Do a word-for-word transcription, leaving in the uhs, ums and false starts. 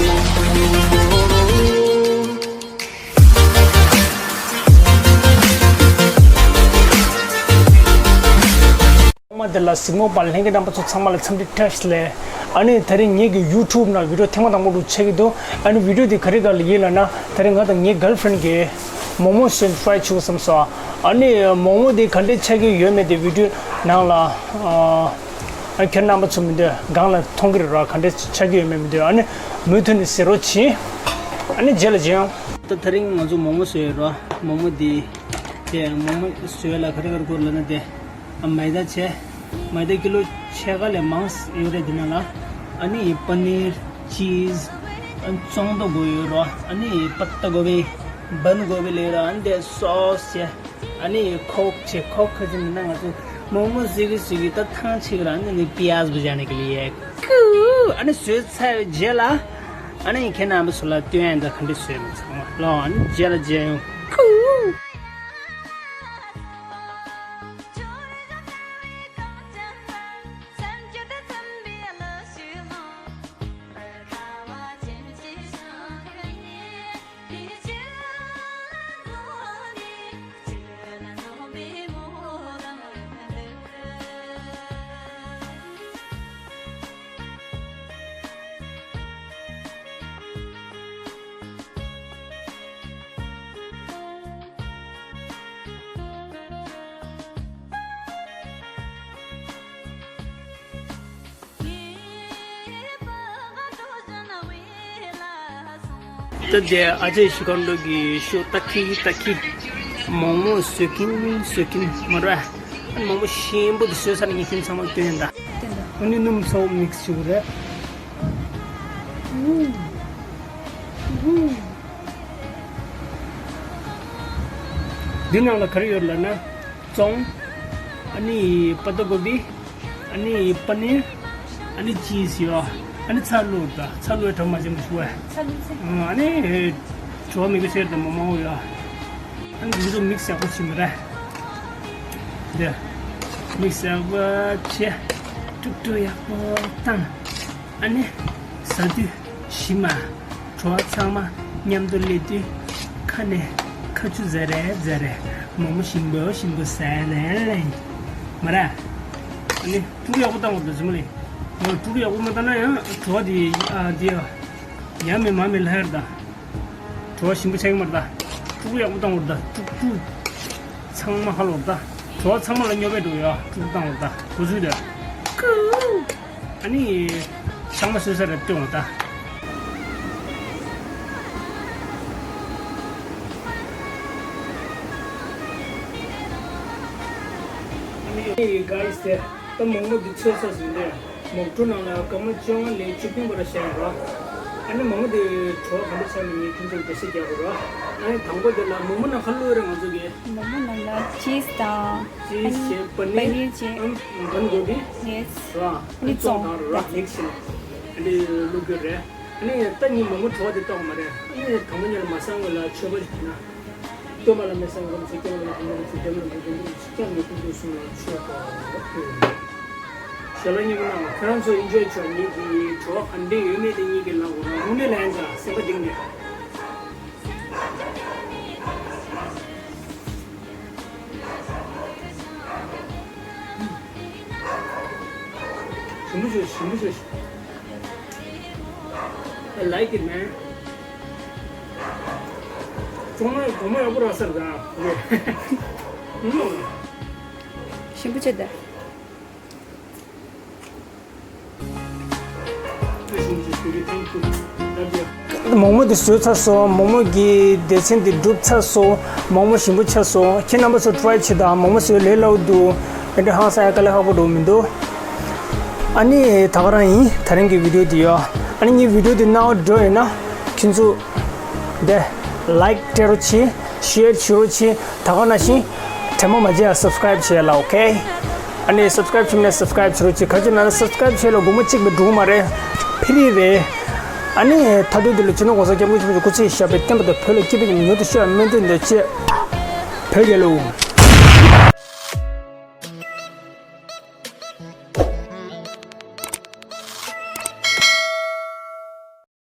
ཐོག་མ་དེ་ལ་གཟིགས་མོ་པ་ལྷན་རྒྱས་རྣམ་པ་ཚོ་ཚང་མ་ལ་འཚམས་འདྲི་བཀྲ་ཤིས་བདེ་ལེགས། ཨ་ནི་དེ་རིང་ངེད་ཀྱི་ཡུ་ཊུབ་ནང་བི་ཌིའོ་ཐེངས་མ་དང་པོ་རུ་ཆགས་ཀྱི་འདུག་ཨ་ནི་བི་ཌིའོ་དེ་ག་རེ་ག་ལ་ཡིན་ལབ་ན། དེ་རིང་ང་དང་ངའི་གརལ་ཕི་རེན་གྱིས་མོག་མོག་ཞིག་ཊ་རའི་བྱེད་དགོས་བསམ་སོང་། ཨ་ནི་མོག་མོག་དེ་ག་འདྲས་ཆགས་ཀྱི་ཡོད་མེད་དེ་བི་ཌིའོ་ནང་ལ། ཨ། ཨ། ཁྱེད་རྣམ་པ་ཚོ་མི་འདོད་སྒང་ལ་མཐོང་གི་རེད་ར། ག་འདྲས་ཆགས་ཀྱི་ཡོད་མེད་མི་འདོད། ཨ་ནི་མུ་མཐུད་ནས་གཟིགས་རོགས་གྱིས། ཨ་ནི་རྗེས་ལ་མཇལ་ཡོང་། ད་དེ་རིང་ང་ཚོ་མོག་མོག་བཟོས་ཡོད་ར། མོག་མོག་འདི། དེ་མོག་མོག་བཟོས་ལ་ག་རེ་ག་རེ་དགོས་ལབ་ན། དེ་ཨ་མའི་ད་བྱས། མའི་ད་ཀི་ལོ་ཕྱེད་ཀ་ལས་མང་ཡོད་རེད་འདི་ནང་ལ། ཨ་ནི་པ་ནིར། ཅིས། ཨ་ནི་ཙོང་ཏོ་དགོས་ཡོད་ར། ཨ་ནི་པ་ཏ་གོ་བི། བན་གོ་བི་ལབ་ར། ཨ་ནི་དེ་སོ་སི་བྱས། ཨ་ནི་ཁོག་བྱས། ཁོག་ཁ་ཅིག་ནི་ན་ང་ཚོ་མོག་མོག་བཟོས་ཀྱི་བཟོས་ཀྱི་ད་ཐང་ཆད་ཀྱི་ར། ཨ་ནི་ནི་པི་ཡཱ་ཛི་བུ་ཇ་ནེ་ཀེ་ལི་ཡེ། ཀུ། ཨ་ནི་བཟོས་ཚར་བའི་རྗེས་ལ། ཨ་ནི་ཁྱེད་རྣམ་པ་ཚོ་ལ་སྟོན་ཡ་ད་ག་འདྲས་བཟོས་མིན་ཚང་མ་ལོ། ཨ་ནི་རྗེས་ལ་མཇལ་ཡོང་། ཀུ། ད་དེ་ཨ་ཅེ་ཤི་ཁོན་ཌོ་གི་ཤོ་ཏ་ཁི་ཏ་ཁི། མོག་མོག་བཟོས་ཀྱིན་བཟོས་ཀྱིན་མ་རེད། མོག་མོག་ཞིམ་པོ་དེ་བཟོས་ཚར་ནས་ངས་ཁྱེད་ཚང་མ་སྟོན་ད། ཨ་ནི་སྣུམ་ཚ་བོ་མིག་སི་བྱེད་དགོས་རེད། འདི་ནང་ལ་ག་རེ་ཡོད་ལབ་ན། ཙོང་། ཨ་ནི་པ་ཏ་གོ་བི། ཨ་ནི་པ་ནིར། ཨ་ནི་ཅིས་ཡོད། ཨ་ནི་ཚ་ལུ་ད། ཚ་ལུ་གྲོགས་མ་ཅན་པོ་ཞུ་བས། ཚ་ལུ་ཚེ། ཨ་ནི་གྲོགས་མི་གི་ཤེར་དང་མོག་མོག་ཡོད། ཨ་ནི་འདི་ཚོ་མིག་སི་ཡག་པོ་བྱེད་མི་རེད། འདི་མིག་སི་ཡག་པོ་བྱེད། དཀྲུག་དཀྲུག་ཡག་པོ་བཏང་། ཨ་ནི་ཟ་དུས་ཞིམ་མ། བྲོ་བ་ཚང་མ་མཉམ་དུ་སླེབས་དུས་ཁ་ནས་ཁ་ཆུ་ཛ་རེ་ཛ་རེ། མོག་མོག་ཞིམ་པོ་ཞིམ་པོ་ཟ་ལེ་ལེ། མ་ར། ཨ་ནི་དཀྲུག་ཡག་པོ་བཏང་བ་དང་ཟིན་མ་ལེ། དཀྲུག་ཡག་པོ་མ་བཏང་ན་ཡང་བྲོ་བ་དེ་ཨ་དེ་ཡ་མེད་མ་མེད་ལྷ་ཡར་དང་། བྲོ་བ་ཞིམ་པོ་ཆགས་ཀྱི་མ་རེད་ད། དཀྲུག་ཡག་པོ་བཏང་བ་རེད་ད། དཀྲུག་དཀྲུག་ཚང་མ་ཧ་ལོ་ད། བྲོ་བ་ཚང་མ་ལ་སྙོབ་པའི་འགྲོ་ཡ། དཀྲུག་བཏང་བ་རེད་ད། གོ་ཚུལ་ད། ཨ་ནི། ཚང་མ་བཟོས་ཚར་རེད་སྟོན་འོང་ད། ཨ་ནི་གྷའི་སི་དེ་ད་མོག་མོག་འདི་ཚོས་ཚར་ཟིན་ཏེ། མོག་ཊ་ནང་ལ་སྐར་མ་བཅོ་ལྔ་ནས་བཅུ་བདུན་བར་བཞག་ཡོད་ར། ཨ་ནི་མོག་མོག་དེ་བྲོ་བ་ག་འདྲ་ཆགས་མིན་ངས་ཁྱོད་ཚོར་འགྲེལ་བཤད་རྒྱག་དགོས་ར། ཨ་ནི་དང་པོ་དེ་ལ་མོག་མོག་ནང་ཁ་བླུགས་རེད་ང་ཚོ་གི། མོག་མོག་ནང་ལ་ཅིས་དང་། ཅིས་བྱས། པ་ནིར། པ་ནིར་བྱས། ཨམ། བན་གོ་བི། ཡེས། ར། ཨ་ནི་ཙོང་དང་ར་མིག་སི་བྱས་ནས་ཨ་ནི་བླུགས་རྒྱུ་རེད། ཨ་ནི་ད་ངས་མོག་མོག་བྲོ་བ་དེ་བཏང་བ་མ་རེད། ཨ་ནི་དང་པོ་ཉིད་ལ་མ་གསང་བ་ལ་མཆོད་པ་ཞིག་ཕུལ་ན། སྟོད་མ་ལ་མེ་སང་རོམ་ཚེ་སྐྱོང་ལ་མེ་ཁུང་རོམ་ཚེ་རྒྱ་མ་ལ་མེ་ཁུང་རོམ་ཚེ་སྐྱོང་མེ་ཁུང་རོམ་སུམ་ལ་མཆོད་པ་ཕུལ། ཞལ་ལག་གཉིས་པོ་གནང་། ཁྱེད་རང་ཚོ་ཨིན་ཇོའི་བྱོས། ངེད་ཀྱི་བྲོ་བ་ག་འདྲས་ཡོད་མེད་དེ་གཉིས་ཀྱི་ལབ་དགོས་ར། དངོས་གནས་ལ་ཡང་འདྲ་སེམས་པ་གཏིང་ནས། ཞིམ་པོ་བྱོས། ཞིམ་པོ་བྱོས། I like it, man. གོང་མ་གོང་མ་ཡག་པོ་རག་ས་རེད་ད། ཞིམ་པོ་བྱོས་ད། མོག་མོག་དེ་བཟོས་ཚར་སོང་། མོག་མོག་གི་སྡེ་ཚན་དེ་གྲུབ་ཚར་སོང་། མོག་མོག་ཞིམ་པོ་ཆགས་སོང་། ཁྱེད་རྣམ་པ་ཚོ་ཊ་རའི་བྱེད་དང་། མོག་མོག་བཟོས་ལས་སླ་པོ་འདུག་དེ་འདྲ་ཧང་སང་ཡ་དཀའ་ལས་ཁག་པོ་འགྲོ་མི་འདུག་ཨ་ནི་ད་ག་རང་ཡིན་ད་རིང་གི་བི་ཌིའོ་དེ་ཡོ། ཨ་ནི་ངའི་བི་ཌིའོ་དེ་སྣང་བ་འགྲོ་ཡོད་ན་ཁྱེད་ཚོ་དེ་ལའིཀ་སྤྲད་རོགས་གྱིས། ཤེར་བྱེད་རོགས་གྱིས། ད་ག་ནང་བཞིན་དྲན་པ་མ་བརྗེད་ཡ་སབ་སི་ཀ་རའིབ་བྱེད་ལ། ཨོ་ཁེ། ཨ་ནི་སབ་སི་ཀ་རའིབ་བྱེད་མི་ནས་སབ་སི་ཀ་རའིབ་བྱེད་རོགས་གྱིས། ག་རེ་ཟེར་ན་སབ་སི་ཀ་རའིབ་བྱེད་ལ་སྒོར་མོ་གཅིག་མ་གཏོགས་མ་རེད། ཕི་རི་རེད། ཨ་ནི་མཐའ་དོན་དེ་ལ་སྤྱི་ནོར་༸གོང་ས་༸སྐྱབས་མགོན་ཆེན་པོ་མཆོག་སྐུ་ཚེ་ཞབས་པད་བརྟན་པ་དང་། བོད་ལ་སྐྱིད་པ་ཉིད་མྱུར་དུ་ཤོག་སྨོན་འདུན་དང་བཅས། བོད་རྒྱལ་ལོ།